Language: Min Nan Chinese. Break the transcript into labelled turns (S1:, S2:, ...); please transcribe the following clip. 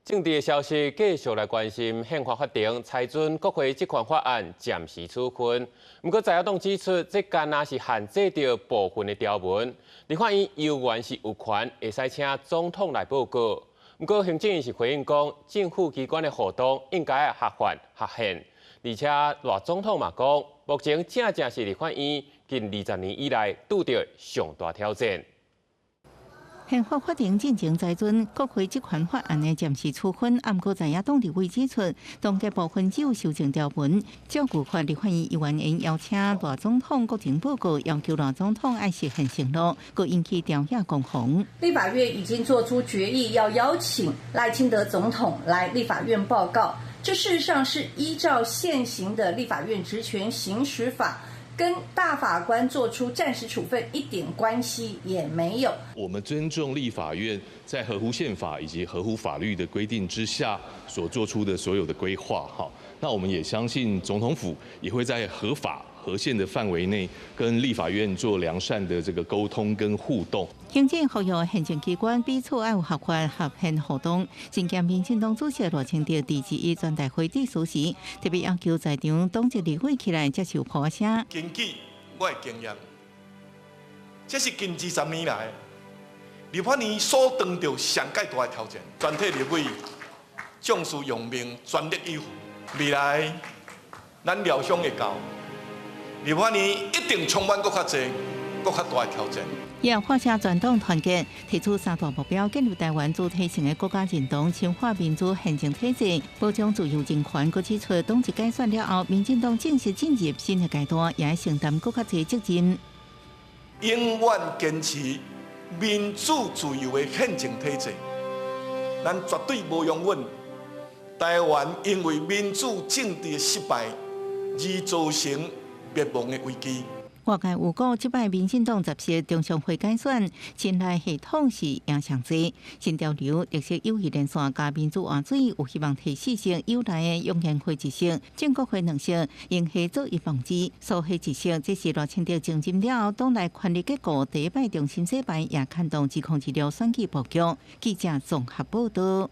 S1: 政治的消息，繼續來關心憲法法庭裁准國會職權法案暫時處分。毋過在野黨指出，這敢若是限制著部分的條文。立法院猶原是有權會使請總統來報告。毋過行政院是回應講，政府機關的活動應該合法合憲。而且賴總統嘛講，目前正正是立法院近20年以來拄著上大挑戰。
S2: 憲法法庭進前裁准國會職權法案的暫時處分，毋過在野黨立委指出，凍結部分只有修正條文，照舊法立法院猶原會邀請賴總統國情報告，要求賴總統愛實現承諾，閣引起朝野攻防。
S3: 立法院已經作出決議，要邀請賴清德總統來立法院報告。這事實上是依照現行的立法院職權行使法，跟大法官做出暫時處分一點關係也沒有。
S4: 我們尊重立法院在合乎憲法以及合乎法律的規定之下所做出的所有的規劃，哈。那我們也相信總統府也會在合法合憲的範圍內跟立法院做良善的這個溝通跟互動。
S2: 行政呼籲行政機關彼此愛有合法合憲互動。身兼民進黨主席賴清德佇21全代會致辭時，特別要求在場黨籍立委起來接受破聲。
S5: 根據我的經驗，這是近20年來立法院所當著上蓋大的挑戰。全體立委將士用命，全力以赴。未來咱料想會到，立法院一定充滿閣較濟、閣較大的挑戰。
S2: 也發聲全黨團結，提出三大目標：建立台灣主體性的國家認同，深化民主憲政體制，保障自由人權。閣指出，黨籍改選了後，民進黨正式進入新的階段，也承擔閣較濟責任。
S5: 永遠堅持民主自由的憲政體制，咱絕對無容允台灣因為民主政治的失敗而造成滅亡的危機。
S2: 外界有講，這擺民進黨10席中常會改選，親賴系統是贏上濟，新潮流、綠色友誼連線佮民主換水有希望提4席，友來的湧現會一席，正國會兩席，英系做一棒子，蘇系一席，這是賴清德上任了後，黨內權力結構第一擺重新洗牌，也牽動2026選舉布局。記者綜合報道。